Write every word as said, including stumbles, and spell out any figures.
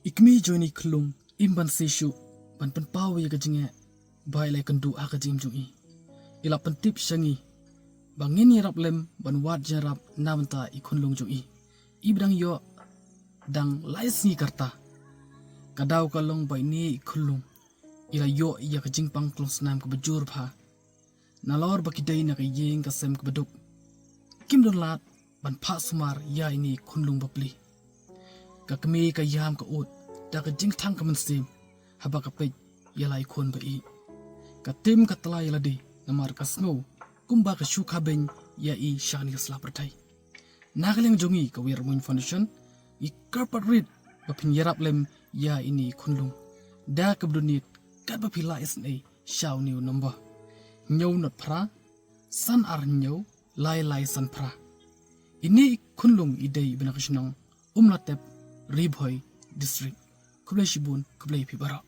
I kmie jong ine i khunlung im ban siew shuh ban pynpaw ïa ka jingeh ba i la ïakynduh ha ka jingim jong i. I la pyntip sha ngi ba ngin ïarap lem ban wad jingïarap na bynta i khunlung jong i. I ba dang ïoh dang lai sngi ka rta. Ka daw ka long ba ine i khunlung i la ïoh ïa ka jingpang klong snam kaba jur bha. Nalor ba ki dei na ka ïing ka sem kaba duk, kim don lad ban phah sumar ïa ine i khunlung bapli. Ka kmie ka ïam ka ud da ka jingthang ka mynsiem haba ka peit ïa la i khun ba ïeit. Ka tim ka tla ïa lade namar ka sngew kumba ka shu kha beiñ ïa i sha kane ka sla pyrthei. Na ka liang jong ngi ka Weirmuiñ Foundation, ngi kyrpad rit ba phin ïarap lem ïa ine i khunlung da kaba donate katba phi lah isynei sha une u number: hynñiew nod phra, san ar hynñiew, lai lai san phra. Ine i khunlung i dei iba na ka shnong Umlatep, Ri Bhoi District. Khublei shibun, khublei phi baroh.